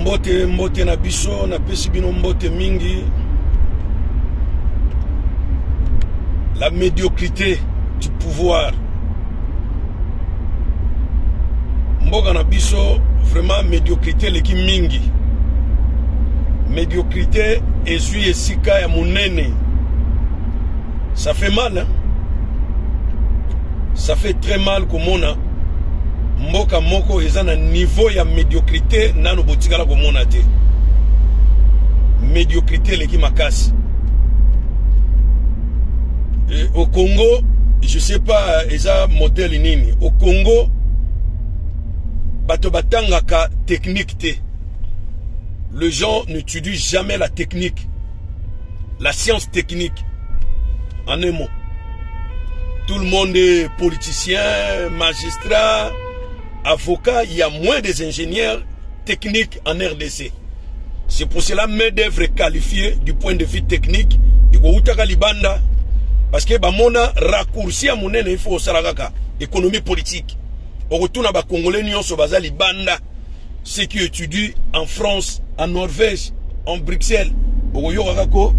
Mbote, mbote na biso, napesi bino mbote mingi. La médiocrité du pouvoir. Mboka na biso vraiment médiocrité eleki mingi. Médiocrité ezwi esika ya monene. Ça fait mal, hein? Ça fait très mal komona mboka moko eza na niveau ya médiocrité nano botikala komona te. Médiocrité eleki makasi. Et au Congo, je sais pas eza modèle nini. Au Congo, bato batangaka technique te. Les gens n'étudient jamais la technique, la science technique. En un mot. Tout le monde est politicien, magistrat, avocat. Il y a moins des ingénieurs techniques en RDC. C'est pour cela main d'œuvre qualifiée du point de vue technique. Ekoutaka libanda parce que bamona raccourci ya monene, il faut osala kaka économie politique. Okotuna bacongolais nyonso baza libanda, ceux qui étudient en France, en Norvège, en Bruxelles, okoyokaka ko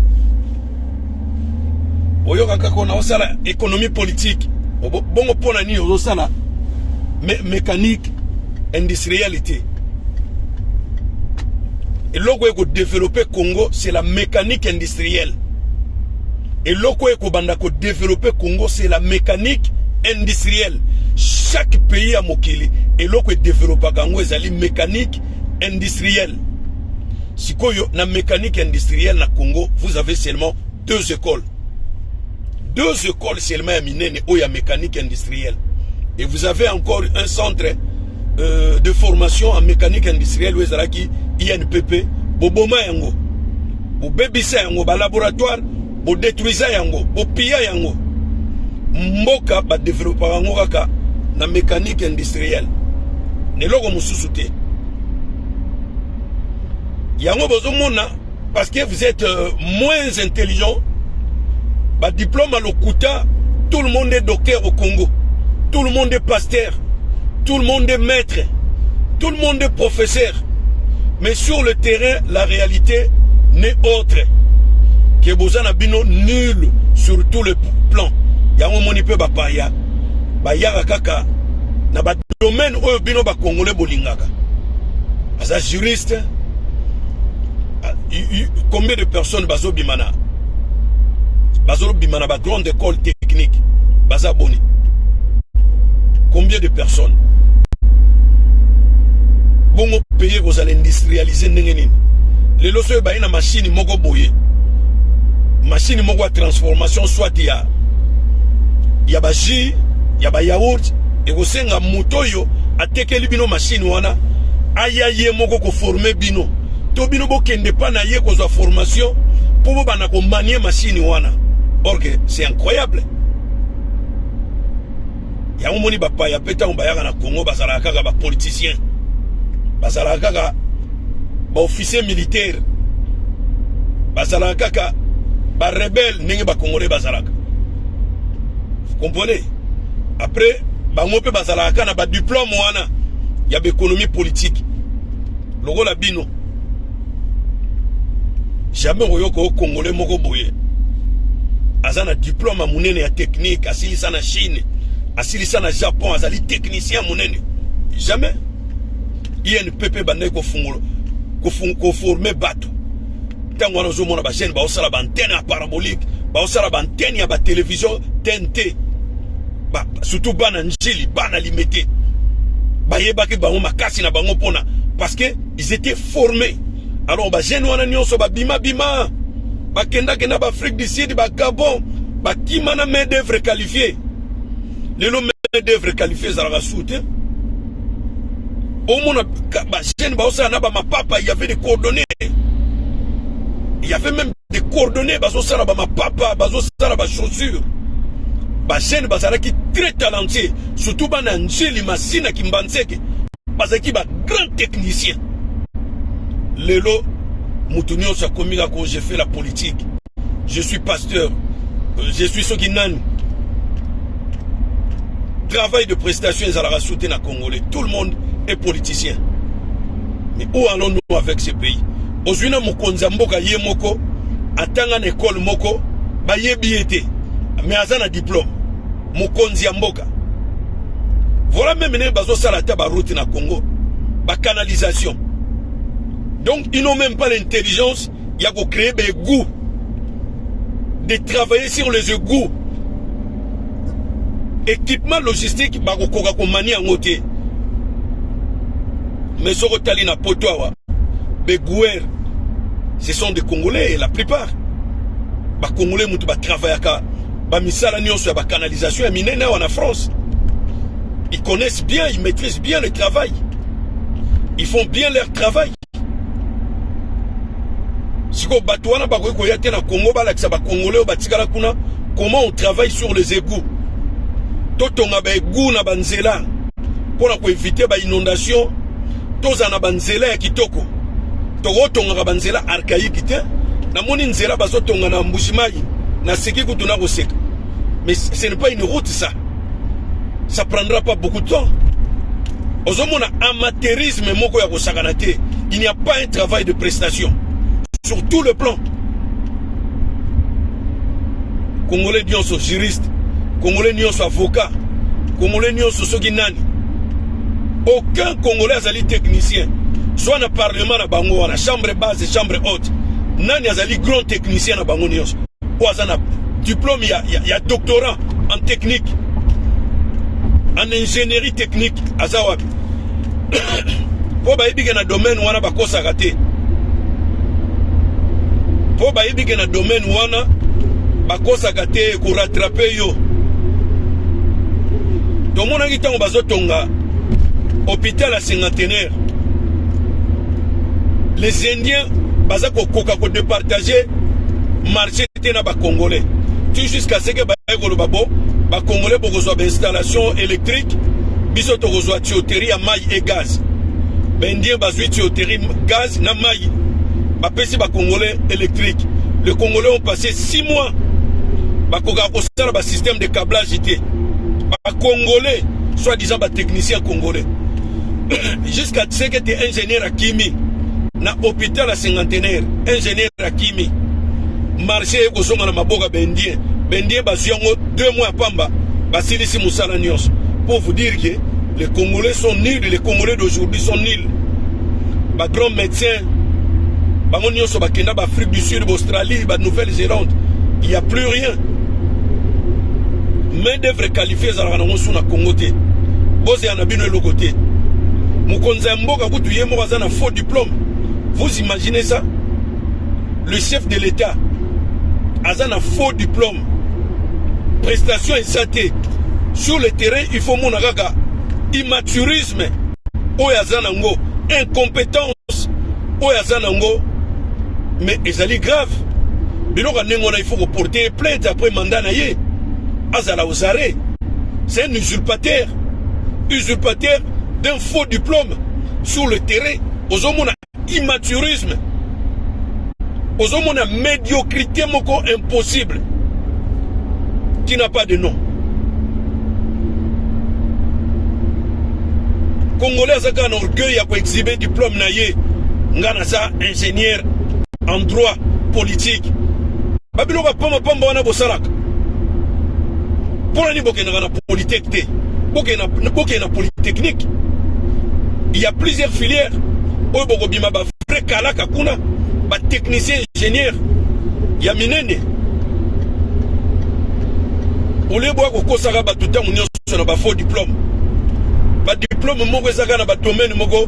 oyokaka ko na osala économie politique. Bongo mpona nini ozosala mécanique industrielle te? Eloko ekodévelopper Congo, c'est la mécanique industrielle. Eloko ekobanda kodévelopper Congo, c'est la mécanique industrielle. Chaque pays ya mokili, eloko edéveloppaka yango ezali mécanique industrielle. Sikoyo, na mécanique industrielle na Congo, vous avez seulement deux écoles, deux écoles seulement ya minene oyo ya mécanique industrielle. Et vous avez encore un centre de formation en mécanique industrielle oyo ezalaki INPP. Boboma yango, bobebisa yango, balaboratoire bodétruisa yango, bopia yango. Mboka badéveloppaka yango kaka na mécanique industrielle, na eloko mosusu te. Yango bozomona, parce que vous êtes moins intelligent, badiplôme ya lokuta. Tout le monde est docteur au Congo, tout le monde est pasteur, tout le monde est maître, tout le monde est professeur, mais sur le terrain, la réalité n'est autre que boza na bino nul sur tout le plan. Yango moni mpe bapaya bayaka kaka na badomaine oyo bino bacongolais bolingaka. Aza juriste. Combien de personnes bazobima na bagrande école technique? Baza boni? Combien de personnes? Bongo pays kozala industrialisé ndenge nini? Lelo soki baye na machine moko boye, machine moko ya transformation, soit ya bajus, ya bayaourt, ekosenga moto oyo atekeli bino machine wana aya ye moko koformer bino, to bino bokende mpa na ye kozwa formation mpo bobanda komanier machine wana. Or que c'est incroyable. Yango moni bapaya mpe ntango bayaka na Congo, bazalaka kaka bapoliticien, bazalaka kaka baofficier militaire, bazalaka kaka barebelle, ndenge bacongolais bazalaka. Vous comprenez? Après, bango mpe bazalaka kaka na badiplôme wana ya baéconomie politique lokola bino. Jamais okoyoka o Congolais moko boye aza na diplôme ya monene ya technique, asilisa na Chine, asilisa na Japon, azali technicien monene. Jamais. INPP bandaki kofungola, koformer bato. Ntango wana ozomona bajeune baosala baantenne ya parabolique, baosala baantenne ya batélévision TNT. Surtout bana Njili, bana Limete, bayebaki bango makasi na bango mpona parce que ils étaient formés. Alors bajeune wana nyonso babima-bima, bakendakenda baAfrique du Sud, baGabon, bakima na main d'œuvre qualifiée. Lelo main d'œuvre qualifiée ezalaka su te. Omona bajeune baosala na bamapapa. Il y avait des cordonniers, il y avait même des cordonniers bazosala bamapapa, bazosala bachaussure. Bajeune bazalaki très talentueux, surtout bana Njili, Masina, Kimbanseke, bazalaki bagrand technicien. Lelo moto nyonso akomi kaka: "Je fais la politique, je suis pasteur, je suis soki nani." Travail de prestation ezalaka su te na Congolais. Tout le monde est politicien. Mais où allons-nous avec ce pays? Ozwi na mokonzi ya mboka ye moko atanga na ekole moko, bayebi ye te, mais aza na diplôme, mokonzi ya mboka. Voilà, même ndenge bazosala ata baroute na Congo, bacanalisation. Donc ils n'ont même pas l'intelligence ya kocréer baégouts, de travailler sur les égouts. Équipement logistique, bakokoka komani yango te. Mais soki otali na Poto awa, baégoueurs, ce sont des Congolais, la plupart. Bacongolais mutu batravaillaka bamisala nyonso ya bacanalisation ya minene awa na France. Ils connaissent bien, ils maîtrisent bien le travail, ils font bien leur travail. Sikoyo bato wana bakoki koya te na Congo, balakisa bacongolais oyo batikala kuna comment on travaille sur les égouts? Totonga baégouts na banzela mpona koéviter bainondation, tozala na banzela ya kitoko. Tokotongaka banzela archaïque te. Namoni nzela bazotonga na Mbujimayi, naseki kutu na koseka. Mais ce n'est pas une route, ça. Ça prendra pas beaucoup de temps. Ozomona amateurisme moko ya kosakana te. Il n'y a pas un travail de prestation sur tout le plan. Congolais nyonso juriste, Congolais nyonso avocat, Congolais nyonso soki nani. Aucun Congolais azali technicien. Soit na parlement na bango wana, chambre basse, chambre haute, nani azali grand technicien na bango nyonso oyo aza na diplôme ya doctorat en technique, en ingénierie technique? Aza wapi? Mpo bayebi ke na domaine wana bakosaka te, mpo bayebi ke na domaine wana bakosaka te, korattraper yo. Tomonaki ntango bazotonga hôpital ya Cinquantenaire, les Indiens baza kokoka kodépartager marché te na Bacongolais, ti jusqu'à ce que baye koloba: bo Bacongolais bokozwa bainstallation électrique, biso tokozwa tuyauterie ya mai et gaz. Baindien bazwi tuyauterie, gaz na mai, bapesi Bacongolais électrique. Les Congolais ont passé 6 mois, bakokaka kosala basystème de câblage te. Bacongolais, soi-disant batechnicien congolais, jusqu'à ce que te ingénieur akimi na hôpital ya Cinquantenaire. Ingénieur akimi, marché ekozonga na maboko ya Baindien. Baindien bazwi yango 2 mois ya pamba, basilisi mosala nyonso. Pour vous dire que les Congolais sont nuls, les Congolais d'aujourd'hui sont nuls. Bagrand médecin bango nyonso bakenda baAfrique du Sud, baAustralie, baNouvelle-Zélande. Il y a plus rien. Main d'œuvre qualifiée ezalaka nango su na Congo te. Bozela na bino eloko te. Mokonzi ya mboka kutu ye moko aza na faux diplôme. Vous imaginez ça? Le chef de l'État aza na faux diplôme. Prestation eza te sur le terrain. Il faut mona kaka immaturisme oyo aza nango, incompétence oyo aza nango. Mais ezali grave, biloko ya ndenge wana. Il faut koporter plainte. Après mandat na ye, azala aux arrêts. C'est un usurpateur, usurpateur d'un faux diplôme. Sur le terrain, ozomona immaturisme, ozomona médiocrité moko impossible qui n'a pas de nom. Congolais aza kaka na orgueil ya koexhiber diplôme na ye: nga naza ingénieur en droit politique. Babiloko ya pambapamba wana bosalaka mpo nani? Bokendaka na polytech te, bokende na polytechnique. Il y a plusieurs filières oyo bokobima bavrai kalaka kuna, batechnicien ingénieur ya minene. Olie boya kokosaka bato ntango nyonso na bafaux diplôme. Badiplôme moko ezaka na badomaine moko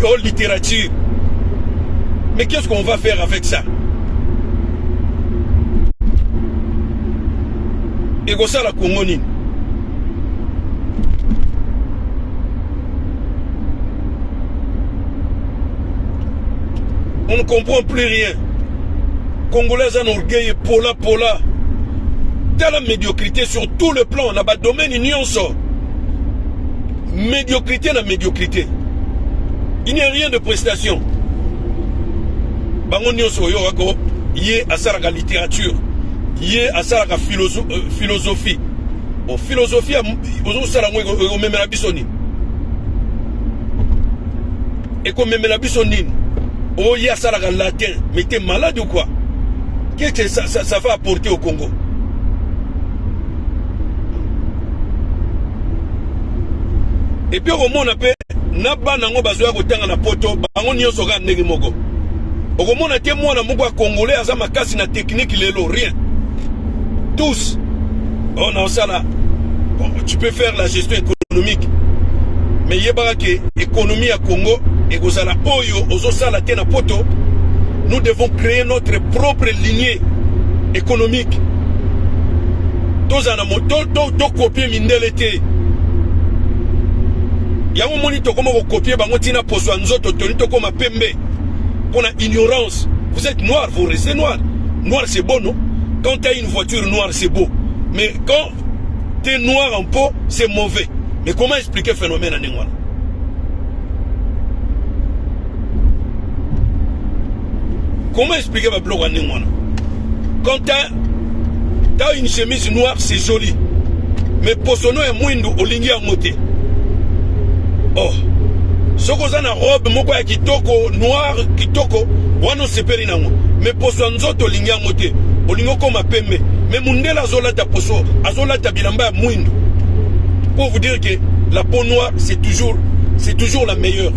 o littérature. Mais qu'est-ce qu'on va faire avec ça? Ekosala Kongo nini? On ne comprend plus rien. Congolais aza na orgueil pola pola. Tala médiocrité sur tout le plan, na badomaine nyonso, médiocrité na médiocrité. Il n'y a rien de prestation. Bango nyonso oyo wako, ye asalaka littérature, ye asalaka philosophie. Bon, philosophie ozosala yango, ekomemela biso nini? Ekomemela biso nini? Oyo ye asalaka latin, mais t'es malade ou quoi? Qu'est-ce que ça va apporter au Congo? Et puis okomona mpe na bana yango bazoya kotanga na poto, bango nyonso kaka ndenge moko. Okomona te mwana moko ya congolais aza makasi na technique lelo, rien. Tous. Oh, na osala. Bon, tu peux faire la gestion économique. Mais yebaka ke économie ya Congo ekozala oyo ozosala te na poto. Nous devons créer notre propre lignée économique. Tozala na tokopie mindele te. Yango moni tokoma kokopie bango ntina poso ya nzoto toni tokoma pembe mpona ignorance. Vous êtes noir, vous restez noir. Noir, c'est beau, non? Quand tu as une voiture noire, c'est beau. Mais quand tu es noir en peau, c'est mauvais. Mais comment expliquer phénomène en wana? Comment expliquer ma blog en wana? Quand tu as une chemise noire, c'est joli. Mais poso ya mwindu olingi yango te. Oh. Soki oza na robe moko ya kitoko noir kitoko wana, osepeli nango, mais poso ya nzoto olingi yango te, olingi okoma pembe. Mais mundele azolata poso, azolata bilamba ya mwindu, pour vous dire que la peau noire, c'est toujours la meilleure.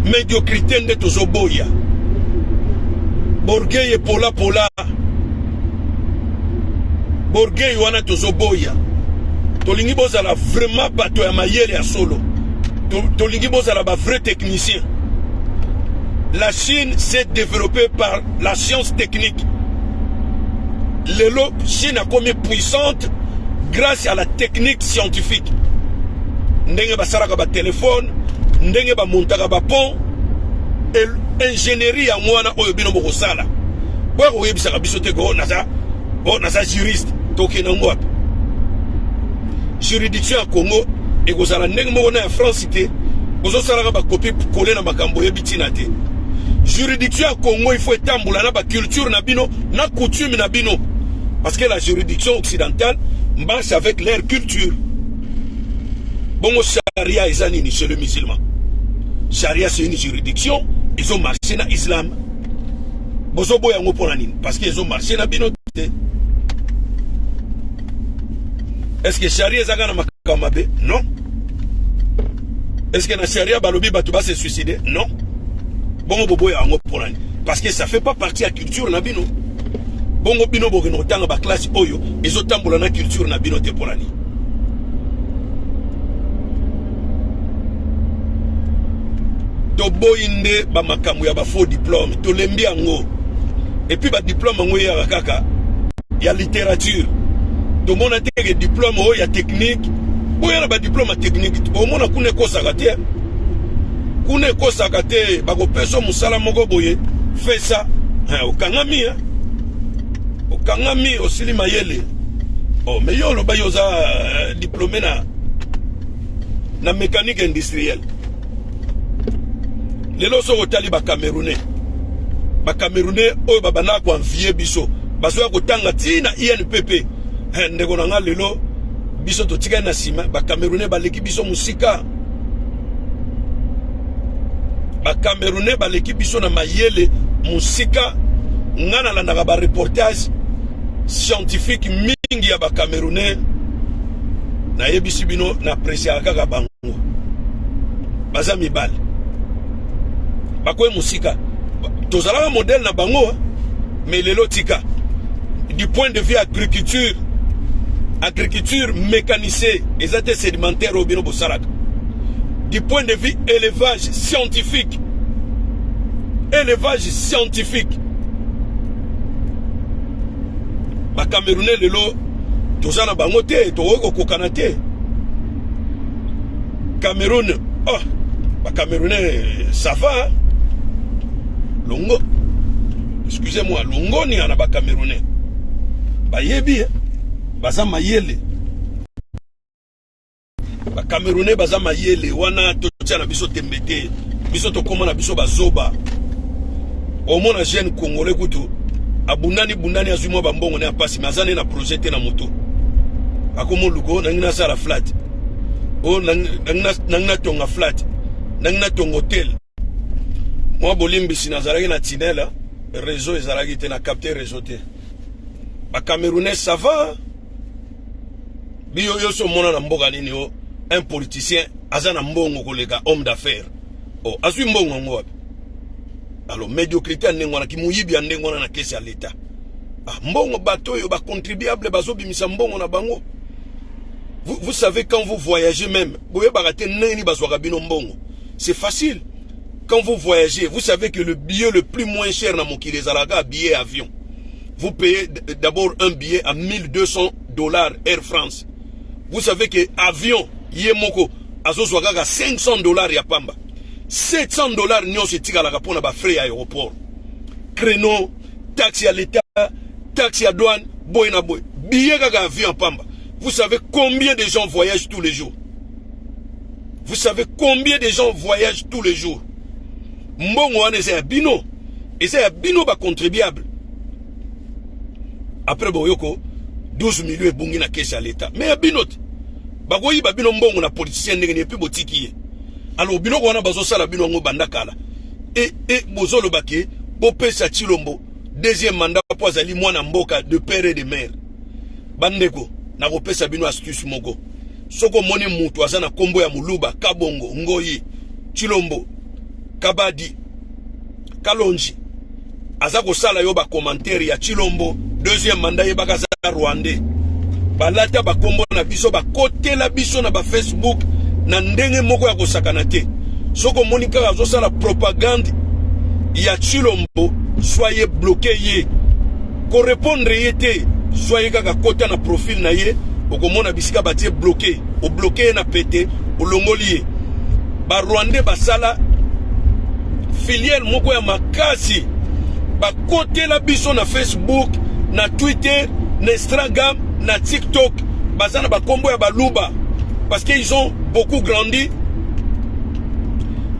Médiocrité nde tozoboya, orgueil epola pola, orgueil wana tozoboya. Tolingi bozala vraiment bato ya mayele ya solo, tolingi bozala ba vrai technicien. La Chine s'est développée par la science technique. Lelo Chine akomi puissante grâce à la technique scientifique, ndenge basalaka batelefone, ndenge bamontaka bapont, ingénierie. Yango wana oyo bino bokosala. Boya koyebisaka biso te ko naza, o naza juriste. Tokende yango wapi? Juridiction ya Congo ekozala ndenge moko na ya France te. Ozosalaka bacopier coller na makambo oyebi ntina te. Juridiction ya Congo, il faut etambola na baculture na bino, na coutume na bino, parce que la juridiction occidentale marche avec leur culture. Bongo charia eza nini chez le musulman? Charia, c'est une juridiction ezomarche na islam. Bozoboya yango mpona nini? Parce que ezomarche na bino te. Est ce que charia ezaka na makambo mabe? Non. Est ce que na charia balobi bato base suicide? Non. Bongo boboya yango mpona nini? Parce que ça fait pas partie ya culture na bino. Bongo bino bokende kotanga baklasse oyo ezotambola na culture na bino te mpona nini? Toboyi nde bamakambo ya bafaux diplôme, tolembi yango. Et puis badiplôme yango eyaka kaka ya littérature. Tomona te ke diplôme oyo ya technique. Boya na badiplôme ya technique, omona kuna ekosaka te, kuna ekosaka te. Bakopesa mosala moko boye, fesa, okangami, okangami, osili mayele. Oh, mais yo oloba yo oza diplômé na mécanique industrielle. Lelo soki otali bacamerounais, bacamerounais oyo babandaka koenvier biso, bazoya kotanga ntina INPP. Ndeko na nga, lelo biso totikali na nsima, bacamerounais baleki biso mosika. Bacamerounais baleki biso na mayele mosika. Nga nalandaka bareportage scientifique mingi ya bacamerounais. Nayebisi bino, na appréciaka kaka bango. Baza mibale, bakoyi mosika. Tozalaka modèle na bango, mais lelo tika. Du point de vue agriculture, agriculture mécanisée eza te sédimentaire oyo bino bosalaka. Du point de vue élevage scientifique, élevage scientifique, bacamerounais lelo toza na bango te, tokoki kokokana te. Cameroun, oh, bacamerounais, ça va, hein? Longo, excusez-moi, longonia na bacamerounais. Bayebi, baza mayele. Bacamerounais baza mayele wana, totia na biso tembe te. Biso tokóma na biso bazoba. Omona jeune congolais kutu abundani bundani, azwi mwa bambongo ne ya pasi, mais aza nde na projet te na moto. Akomoluka oyo nangi nasala flat, oyo nangi natonga flat, nangi natonga hotel. Mwa bolimbisi, nazalaki na tunnel, réseau ezalaki te, na capte réseau te. Bacamerounais, ça va? Biyo yo so omona na mboka nini o un politicien aza na mbongo koleka homme d'affaires? O azwi mbongo yango wapi? Alors, médiocrité ya ndenge wana, kimoyibi ya ndenge wana na caisse ya l'État. Ah, mbongo bato oyo bacontribuable bazobimisa mbongo na bango. Vous savez, quand vous voyagez même, boyebaka te ndenge nini bazwaka bino mbongo. C'est facile. Quand vous voyagez, vous savez que le billet le plus moins cher na mokili ezalaka billet avion. Vous payez d'abord un billet à 1200 $ Air France. Vous savez que avion ye moko azozwa kaka 500 $ ya pamba. 700 $ nyonso etikalaka mpona bafrais ya aéroport, créneau, taxe ya l'État, taxe ya douane, boye na boye. Billet kaka avion ya pamba. Vous savez combien de gens voyagent tous les jours? Vous savez combien de gens voyagent tous les jours? Mbongo wana eza ya bino, eza ya bino bacontribuable. Après, boyoko 12 millions ebungi na caisse ya l'État, mais ya bino te. Bakoyiba bino mbongo na politicien ndenge nini et puis botiki ye? Alors, biloko wana bazosala bino yango banda kala. E bozoloba ke bopesa Tshilombo deuxième mandat mpo azali mwana mboka de père et de mère. Bandeko, nakopesa bino astuce moko. Soki omoni mutu aza na nkombo ya Moluba, Kabongo, Ngoyi, Tshilombo, Kabadi, Kalonji, aza kosala yo bacommentaire ya Tshilombo deuxième mandat, yebaka aza Rwandais. Balata bakombo na biso, bakotela biso na bafacebook na ndenge moko ya kosakana te. Soki omoni kaka azosala propagande ya Tshilombo, soye bloquer ye, korépondre ye te. Zwa ye kaka, kota na profil na ye, okomona bisika batie bloquer, obloquer ye na pete, olongoli ye. Barwandais basala filière moko ya makasi, bakotela biso na Facebook, na Twitter, na Instagram, na TikTok. Baza na bakombo ya Baluba parce que ils ont beaucoup grandi,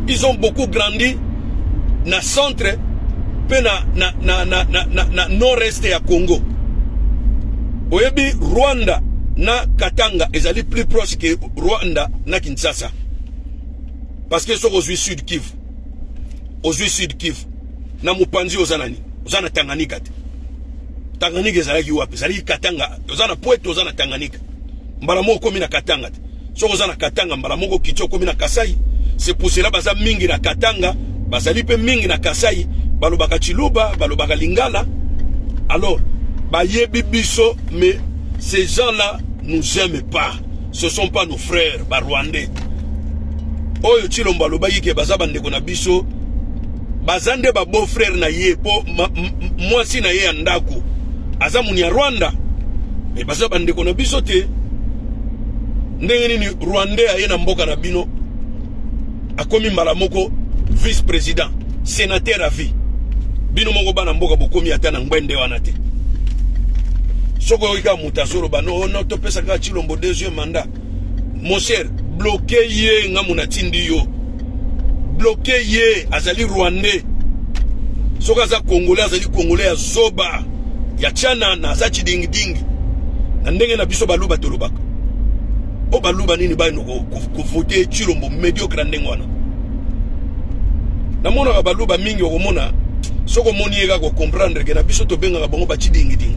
ils ont beaucoup grandi na centre mpe na nord-est ya Congo. Oyebi, Rwanda na Katanga ezali plus proche ke Rwanda na Kinshasa, parce que soki ozwi Sud Kivu, ozwi Sud Kivu na mopanzi, oza nani? Oza na Tanganyika te. Tanganyika ezalaki wapi? Ezalaki Katanga. Oza na Pweto, oza na Tanganyika, mbala moko okomi na Katanga te. Soki oza na Katanga, mbala moko okiti, okomi na Kasai. C'est pour cela baza mingi na Katanga, bazali mpe mingi na Kasai. Balobaka Chiluba, balobaka Lingala. Alors, bayebi biso, mais ces gens-là nous aiment pas, ce sont pas nos frères. Barwandais oyo Tshilombo alobaki ke baza bandeko na biso, baza nde babeau frère na ye, mpo mwasi na ye ya ndako aza muni ya Rwanda. Me baza bandeko na biso te. Ndenge nini Rwandais aye na mboka na bino, akomi mbala moko vice président, sénateur à vie? Bino moko bana mboka bokomi ata na ngwende wana te. Soki oyoki kaka moto azoloba: "No, no, topesa kaka Tshilombo deuxième mandat", mon cher, bloquer ye. Ngambo natindi yo, bloquer ye, azali Rwandais. Soki aza Congolais, azali Congolais ya zoba, ya tianana, aza chidingidingi na ndenge na biso Baluba tolobaka. O Baluba nini bayino kovote Tshilombo médiocre na ndenge wana? Namonaka Baluba mingi, okomona, soki omoni ye kaka, kocomprendre ke na biso tobengaka bango bachidingidingi.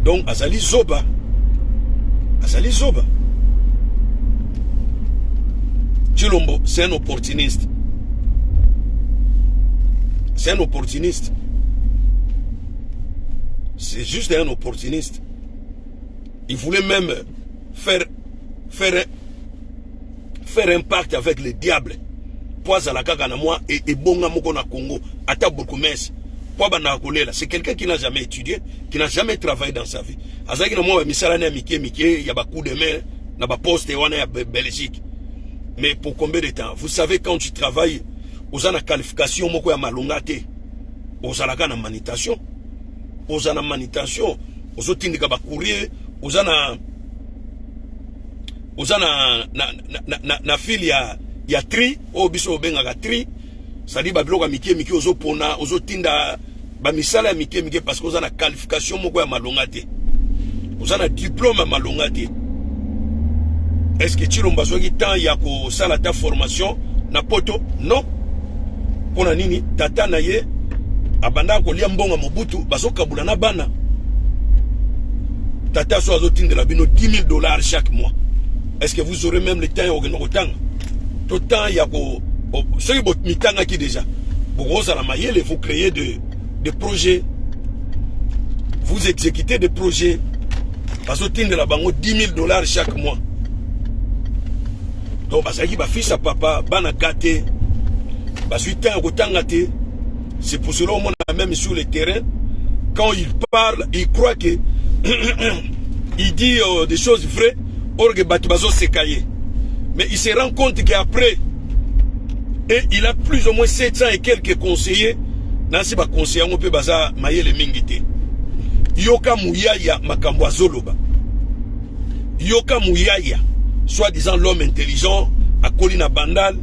Donc azali zoba, azali zoba. Tshilombo, c'est un opportuniste, c'est un opportuniste, c'est juste un opportuniste. Il voulait même faire un pacte avec le diable po azala kaka na mwa ebonga moko na Congo, ata bourgmestre, po abandaka kolela. C'est quelqu'un qui n'a jamais étudié, qui n'a jamais travaillé dans sa vie. Azalaki na mwa bamisala na ya mike mike, ya bacoup de main na baposte wana ya Belgique. Mais pour combien de temps? Vous savez, quand tu travailles, oza na qualification moko ya malonga te, ozalaka na manutention, oza na manutention, ozotindika bacourrier, oza na file ya tri oyo biso obengaka tri, c'est-à-dire babiloko ya mike mike ozopona, ozotinda, bamisala ya mike mike, parce que oza na qualification moko ya malonga te, oza na diplôme ya malonga te. Est-ce que Tshilombo azwaki temps ya kosala ta formation na poto? Non. Mpo na nini? Tata na ye abandaka kolia mbongo ya Mobutu, bazokabula na bana. Tata so azotindela bino 10 000 dollars chaque mois. Est-ce que vous aurez même le temps ya kokende kotanga? To temps ya ko soki bomitangaki déjà, bokozala mayele, vous créez des projets, vous exécutez des projets. Bazotindela bango 10 000 dollars chaque mois. Donc bazalaki bafils ya papa, bana gâté, bazwi temps ya kotanga te. C'est pour cela omona même sur le terrain, quand il parle, il croit que il dit des choses vraies, or que bato bazoseka ye. Mais il se rend compte qu'après, et il a plus ou moins 700 et quelques conseillers, nasi ba conseillers yango mpe baza mayele mingi te. Yoka Muyaya makambo azoloba. Yoka Muyaya, soi-disant l'homme intelligent, akoli na Bandal,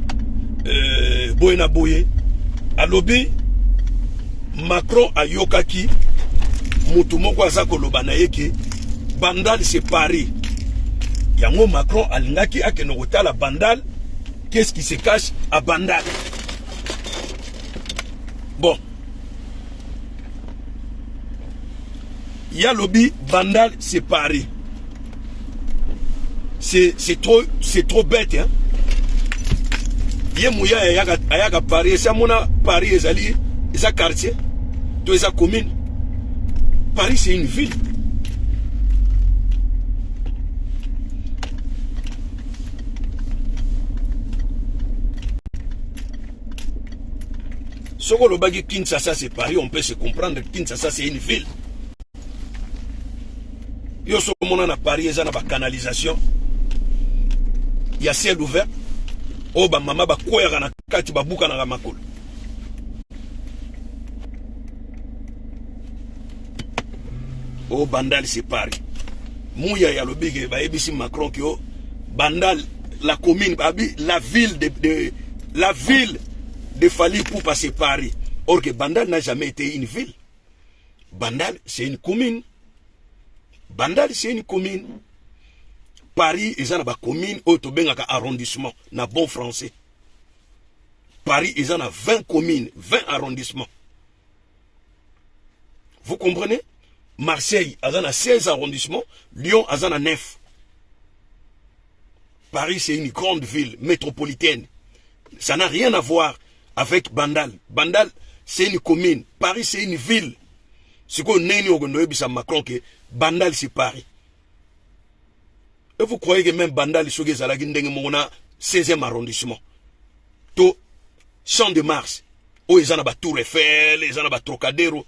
boye na boye, alobi Macron ayokaki mutu moko aza koloba na ye ke Bandal c'est Paris. Yango Macron alingaki akende kotala Bandal, qu'est-ce qui se cache à Bandal? Bon, ya lobi Bandal c'est Paris. C'est trop, c'est trop bête, hein. Ye Muyaya ayaka Paris, esi amona Paris ezali eza quartier to eza commune? Paris, c'est une ville. Soki olobaki Kinshasa c'est Paris, on peut se comprendre. Kinshasa, c'est une ville. Yo so omona na Paris eza na bacanalisation ya ciel ouvert oyo bamama bakweyaka na kati, babukanaka makolo. Oyo Bandal c'est Paris. Muyaya alobi ke bayebisi Macron ke o Bandal, la commune, babi la ville de la ville de Fally Ipupa, c'est Paris. Or que Bandal n'a jamais été une ville. Bandal, c'est une commune. Bandal, c'est une commune. Paris eza na bacommune oyo tobengaka arrondissement na bon français. Paris eza na 20 communes, 20 arrondissements, vous comprenez? Marseille aza na 16 arrondissements, Lyon aza na 9. Paris, c'est une grande ville métropolitaine. Ça n'a rien à voir avec Bandal. Bandal, c'est une commune. Paris, c'est une ville. Sikoyo nini okende oyebisa Macron ke Bandal c'est Paris? Et vous croyez que même Bandal, soki ezalaki ndenge moko na 16e arrondissement to Champ de Mars oyo eza na batour Eiffel, eza na batrocadero,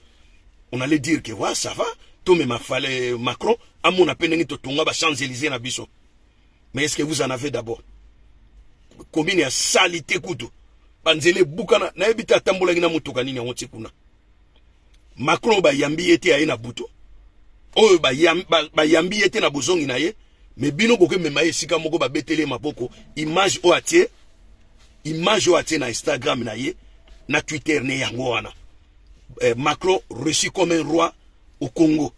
on allait dire que ouais, ça va, tomema fale Macron amona mpe ndenge totonga ba Champs Élysées na biso. Mais est-ce que vous en avez d'abord? Commune ya saleté, kutu banzela ebukana. Nayebi te atambolaki na motuka nini yango ti kuna. Macron, bayambi ye te, aye na butu oyo bayambi ye te na bozongi na ye. Me bino bokemema ye esika moko, babeteli ye maboko. Image oyo atie, image oyo atie na Instagram na ye, na Twitter ne, yango wana Macron reçu comme un roi au Congo.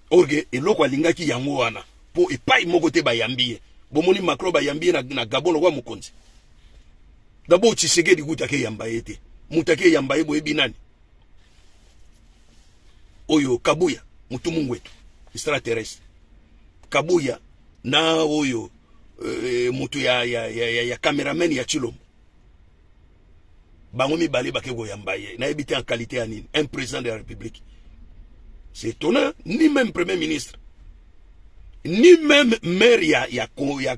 Or que eloko alingaki yango wana, mpo epai moko te bayambi ye. Bomoni Macron bayambi ye na Gabon lokwa mokonzi. D'abord, Tshisekedi kuta akeyamba ye te. Moto akeyamba ye, boyebi nani? Oyo Kabuya, motu mungwetu extraterrestre Kabuya, na oyo motu ya cameraman ya Tshilombo. Bango mibale bake koyamba ye, nayebi te en qualité ya nini. Un président de la République, c'est étonnant. Ni même premier ministre, ni même maire ya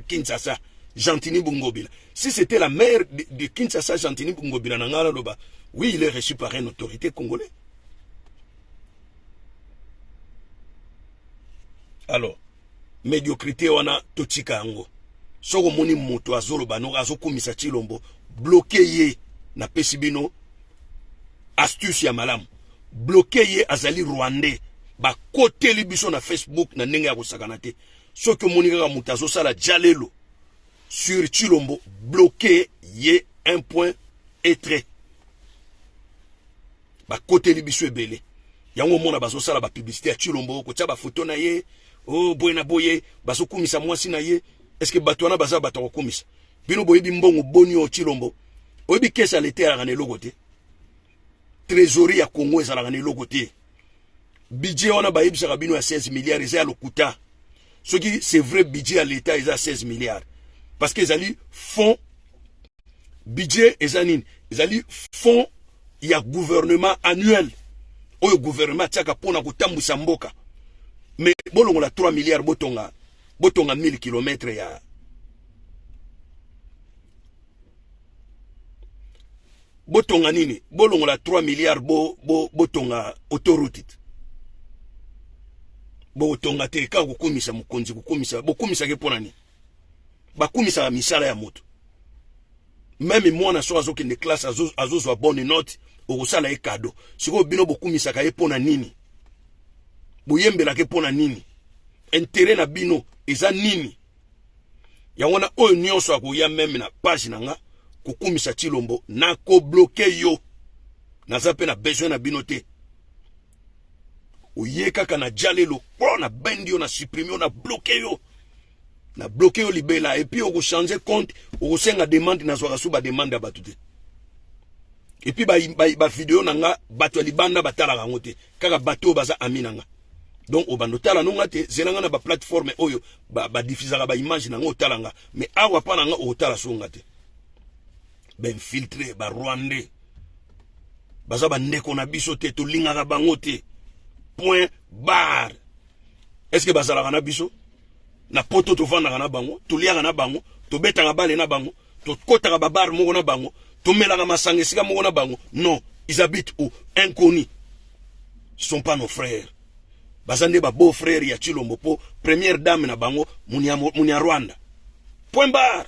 Kinshasa, Gentiny Ngobila. Si c'était la maire de Kinshasa, Gentiny Ngobila, na ngai naloba oui, il est reçu par une autorité congolais. Alors médiocrité wana totika yango. Soki omoni moto azoloba no azokumisa Tshilombo, bloquer ye. Napesi bino astuce ya malamu: bloquer ye, azali rwandais. Bakoteli biso na Facebook na ndenge ya kosakana te. Soki omoni kaka moto azosala jalelo sur Tshilombo, bloquer ye, un point et trait. Bakoteli biso ebele yango. Omona bazosala bapublicité ya Tshilombo, kotia bafoto na ye, oh, boye na boye, bazokumisa mwasi na ye. Est-ce que bato wana baza bato ya kokumisa? Bino boyebi mbongo boni oyo Tshilombo? Oyebi kesa ya leta ezalaka na eloko te. Trésorerie ya Congo ezalaka na eloko te. Budget wana bayebisaka bino ya 16 milliards eza ya lokuta. Soki c'est vrai, budget ya leta eza 16 milliards parce que ezali fonds. Budget eza nini? Ezali fonds ya gouvernement annuel oyo gouvernement atiaka mpona kotambwisa mboka. Mais bolongola 3 milliards, botonga 1000 km ya botonga nini? Bolongola 3 milliards, botonga autoroute. Bokotonga te. Kaka kokumisa mokonzi, kokumisa. Bokumisaki mpo na nini? Bakumisaka misala ya moto. Même mwana soki azokende classe, azozwa bonne note, okosala ye cadeau. Sikoyo bino bokumisaka ye mpo na nini? Boyembelaka ye mpo na nini? Intérêt na bino eza nini? Yango wana, oyo nyonso akoya même na page na nga kokumisa Tshilombo, nakobloquer yo. Naza mpe na besoin na bino te. Oye kaka na jalelo po na bendi yo, na supprime yo, na bloquer yo, na bloquer yo libela. Et puis okochanger compte, okosenga demande. Nazwaka su bademande ya bato te. Et puis bavideo na nga, bato ya libanda batalaka yango te, kaka bato oyo baza ami na nga. Donc obanda otala nonga te, zela nga na baplateforme oyo badiffusaka baimage na nga, otala nga. Mais awa mpa na nga, okotala so nga te. Bainfiltrés, barwandais baza bandeko na biso te, tolingaka bango te, point barre. Est ce que bazalaka na biso na Poto? Tovandaka na bango, toliaka na bango, tobetaka bale na bango, tokɔtaka babar moko na bango, tomelaka masanga esika moko na bango? Non, ils habitent où? Inconnu. Ce sont pas nos frères. Baza nde babeau frère ya Tshilombo, mpo première dame na bango munya Rwanda, point barre.